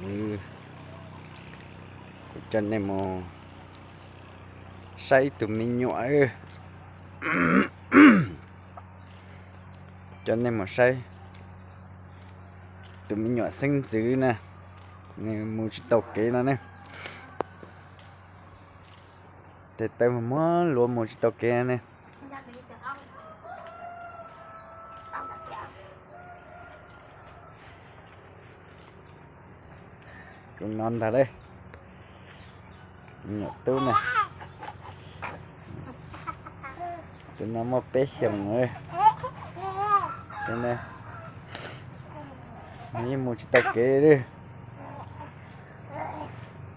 Kuv coj nej mus saib ib tug me nyuam. Coj nej mus saib tus me nyuam xeeb ntxwv na, nws mus tsis tau kev no ne. Tes taw muag muag luav mus tsis tau kev ne. Tus no ntag lauj, me nyuam tub na. Tus no muaj peb xyoos lawm. Nws yeej mus tsis tau kev li.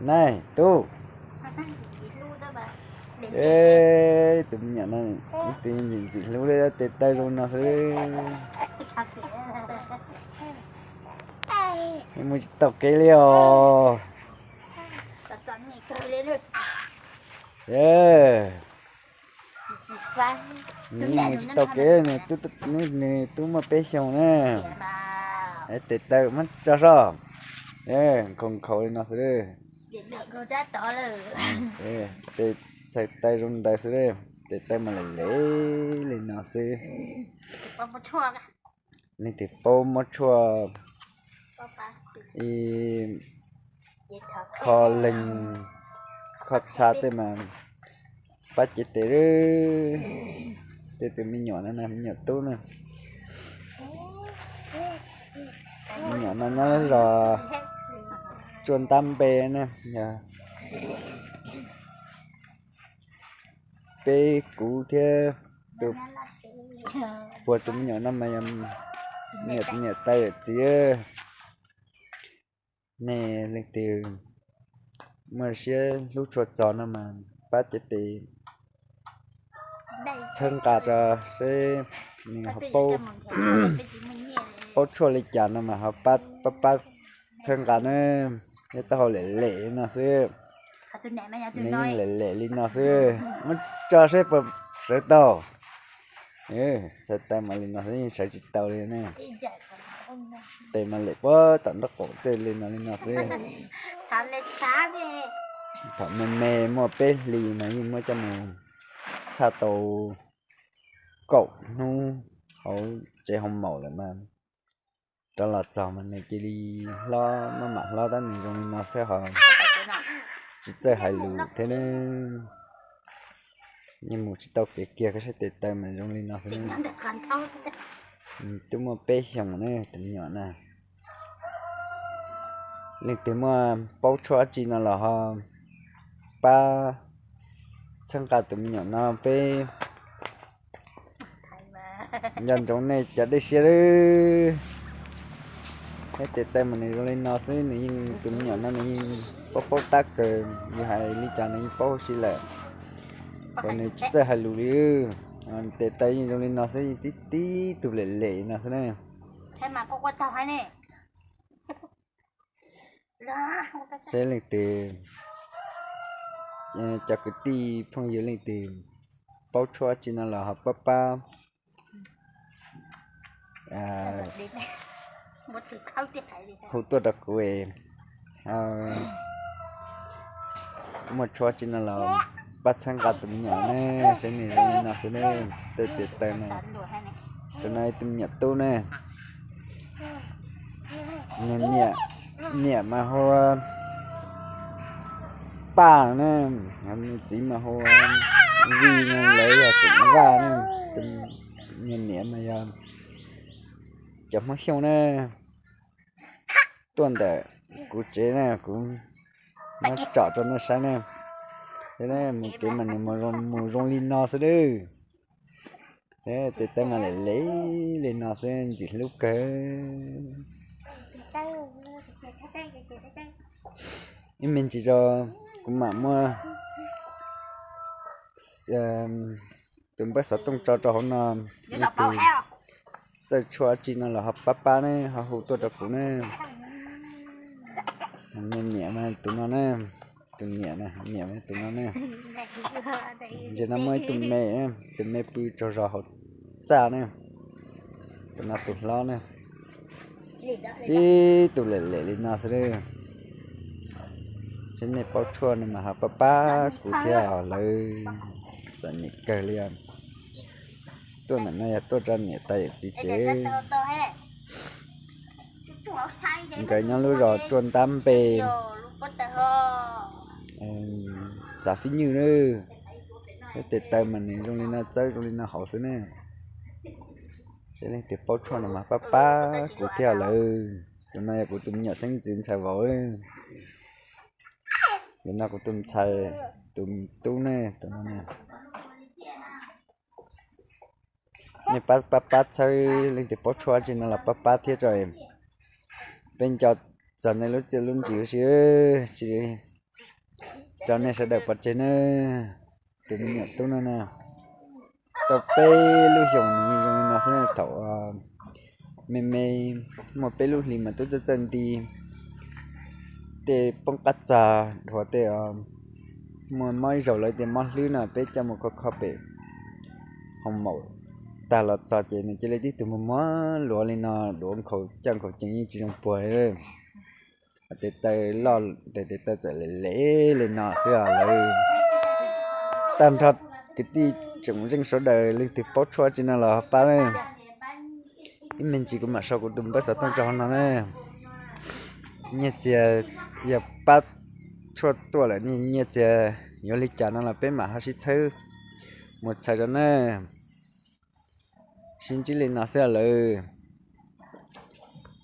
Nais tub, tus me nyuam no, ib tug ntxim ntxim hlub li, tes taw zoo no xwb. Yeej mus tsis tau kev li os. Nws yeej mus tsis tau kev, nws twb muaj peb xyoos na. Tes taw muab tso soj, nkhaus nkhaus li no xwb. Tes txhais taw zoo ntawd xwb, tes taw mas lem lem li no xwb. Leej twg paub muab tshuaj ib kho leeg kho txha tej mas pab cev tes. Tej tus me nyuam no, me nyuam tub na, me nyuam no nyob zos Tsuaj Ntab Npe na, yog peb kuv thiab tus puag tus me nyuam no mas yog niam tais yawm txiv. Nej leej twg muaj siab hlub tshua txog no mas pab cev tes txhawb nqa rau seb nws ho paub, paub tshuaj li cas no mas ho pab pab txhawb nqa na. Nyob taub hau lem lem no xwb, nws yeej lem lem li no xwb, muab tso seb puas sawv tau. Txhais taw mas li no xwb yeej sawv tsis tau li ne. Tes mas lem puag tom nraub qaum tej li no li no xwb. Thaum me me muaj peb hlis mas yeej muab coj mus txhaj tau kaum hnub hauv tsev hauv maum lawm mas rov los txog mas nws cia li hlob, maj mam hlob tab nws zoo li no xwb ho tsis txawj hais lus thiab ne. Yeej mus tsis tau kev kiag, koj saib tes taw mas zoo li no xwb ne. Twb muaj peb xyoos ne tus me nyuam na. Leej twg muaj paub tshuaj dab tsi no los ho pab txhawb nqa tus me nyuam no peb. Nco ntsoov nej cov dej siab lawm. Thiab tes taw mas nws zoo li no xwb, nws yeej, tus me nyuam no nws yeej paub paub tab kawg, yus hais li cas nws yeej paub huv si lawm. Kom nws tsis txawj hais lus li. Tes taw yeej zoo li no xwb, yeej tib tib tug lem lem no xwb na. Seb leej twg, cov kwv tij phooj ywg leej twg paub tshuaj dab tsi no los ho pab pab hu tuaj rau kuv. Muaj tshuaj dab tsi no los pab txhawb nqa tus me nyuam ne, seb nws zoo li no xwb ne. Tej tes taw no, tus no ib tug me nyuam tub ne. Nws niam, niam mas hu ua Paj ne, nws txiv mas hu ua Vij ne, lawv yog xeem Vaj ne. Tus niam niam mas yog cov Hmoob Xyooj ne. Tuaj ntawm kuv tsev ne, kuv muab tsom rau nej saib ne. Mus kev mas nws mus zoo li no xwb lawm. Tes taw mas lem lem li no xwb, ntxim hlub kawg. Ib me ntsis tso kuv mam muab tus npawb xov tooj tso rau hauv no, leej twg txawj tshuaj dab tsi no los ho pab pab ne, ho hu tuaj rau kuv ne. Niam mas tus no ne, tus niam, niam tus no ne. Ntsia no muaj ib tug me, tus me pw tsaug zog hauv txaj ne. Tus no tus hlob ne. Tib tug lem lem li no xwb lawm. Nej paub tshuaj no mas ho pab pab kuv thiab os lawv. Txom nyem kawg li. Tuaj ntawm no yog tuaj rau niam tais yawm txiv tsev. Nkawd nyob lub zos Tsuaj Ntab Npe, xav Fib Nywj na. Lub tes taw mas nws zoo li no, txawb zoo li no hauv xwb ne. Seb leej twg paub tshuaj no mas pab pab kuv thiab lawv. Tus no yog kuv tus me nyuam xeeb ntxwv ntxhais vauv. Tus no kuv tus ntxhais, tus tub ne, tus no ne. Nej pab pab txhawb, leej twg paub tshuaj tsi no los pab pab thiab tso. Peb nco txog nej lub txiaj lub ntsig huv si, tsis tso nej sawv daws pov tseg na. Tus me nyuam tub no na, tau peb lub xyoos nws zoo li no xwb. Thaum me me muaj peb lub hlis mas twb txawj txawj nti, tej poob qab txag, dhuav tej, muaj mob ib zaug lawv tias mob hlwb no peb coj mus kho kho pem hoo maum tag los txog ces nws cia li tib tug muag muag luav li no, duav nkhaus caj nkhaus cees yeej tsis zoo puag li. Tes taw loj, tes taw txawm lem lem li no xwb os lawv. Tag nrho kwv tij tsoom zeej sawv daws leej twg paub tshuaj tsi no los pab na. Ib me ntsis kuv mam sau kuv tus npawb xov tooj rau hauv no na. Nyiaj txiag yog pab tshuaj tuaj lawm, nyiaj txiag yuav li cas no los peb mam ho sib txhawb mus txhais rau na. Sib ntsib li no xwb lawm.